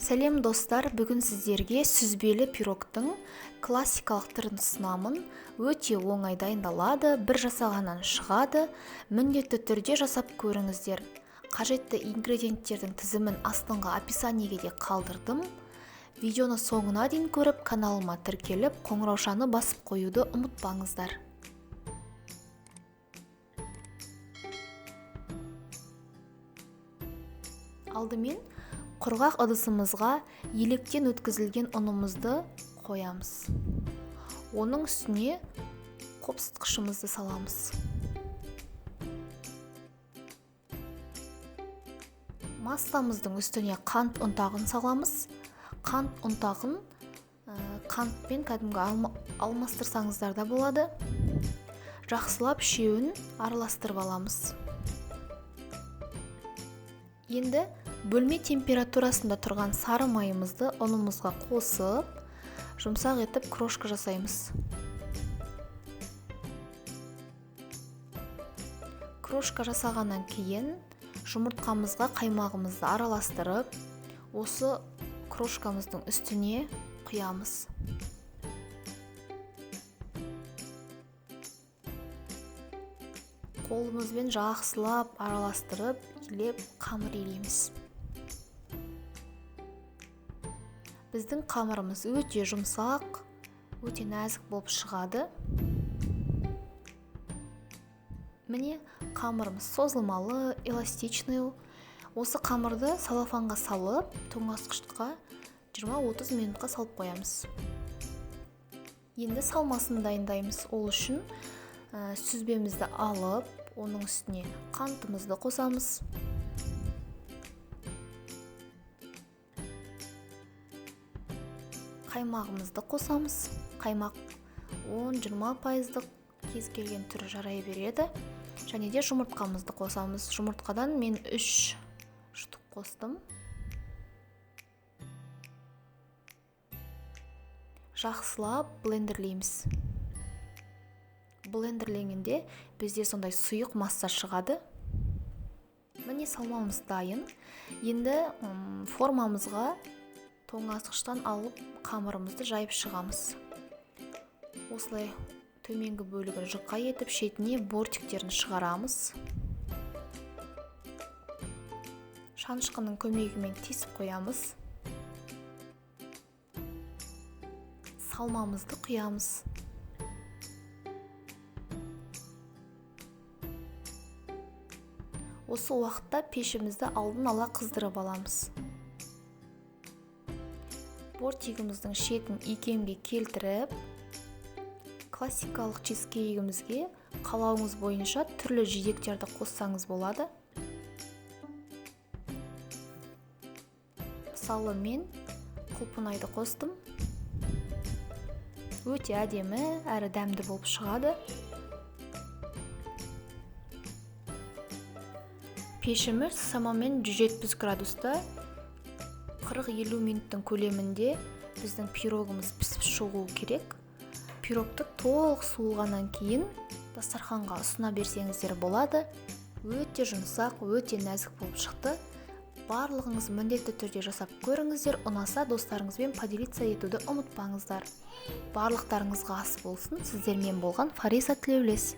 Сәлем достар, бүгін сіздерге сүзбелі пирогтың классикалық түрін ұсынамын. Өте оңай дайындалады, бір жасағаннан шығады. Міндетті түрде жасап көріңіздер. Қажетті ингредиенттердің тізімін астыңғы описаниеге де қалдырдым. Видеоны соңына дейін көріп, каналыма тіркеліп, қоңыраушаны басып қоюды ұмытпаңыздар. Алдымен құрғақ ыдысымызға електен өткізілген ұнымызды қоямыз. Оның үстіне қопсытқышымызды саламыз. Массамыздың үстіне қант ұнтағын саламыз. Қант ұнтағын қантпен кәдімгі алмастырсаңыздар да болады. Жақсылап үшеуін араластырып аламыз. Енді бөлме температурасында тұрған сары майымызды ұнымызға қосып, жұмсақ етіп крошка жасаймыз. Крошка жасағаннан кейін жұмыртқамызға қаймағымызды араластырып, осы крошкамыздың үстіне құямыз. Қолымызбен жақсылап араластырып, илеп қамыр илейміз. Біздің қамырымыз өте жұмсақ, өте нәзік болып шығады. Міне, қамырымыз созылмалы, эластичный. Осы қамырды салафанға салып, тоңазытқышқа 20-30 минутқа салып қоямыз. Енді салмасын дайындаймыз. Ол үшін сүзбемізді алып, оның үстіне қантымызды қосамыз. Қаймағымызды қосамыз. Қаймақ 10-20% кез келген түрі жарай береді. Және де жұмыртқамызды қосамыз. Жұмыртқадан мен 3 штук қостым. Жақсылап блендерлейміз. Блендерленгенде бізде сондай сұйық масса шығады. Міне, салмамыз дайын. Енді формамызға тоңазытқыштан алып қамырымызды жайып шығамыз. Осылай төменгі бөлігін жұқа етіп, шетіне бортиктерін шығарамыз. Шанышқының көмегімен тесіп қоямыз. Салмамызды құямыз. Осы уақытта пешімізді алдын ала қыздырып аламыз. Бортигіміздің шетін икемге келтіріп, классикалық чизкейгімізге қалауыңыз бойынша түрлі жидектерді қоссаңыз болады. Мысалы, мен құлпынайды қостым. Өте әдемі, әрі дәмді болып шығады. Пешіміз шамамен 170 градуста 40-50 минуттың көлемінде біздің пирогымыз пісіп шығуы керек. Пирогты толық суылғаннан кейін дастарханға ұсына берсеңіздер болады. Өте жұмсақ, өте нәзік болып шықты. Барлығыңыз міндетті түрде жасап көріңіздер. Ұнаса достарыңызбен поделиться етуді ұмытпаңыздар. Барлықтарыңызға ас болсын. Сіздермен болған Фариза Тілеулес.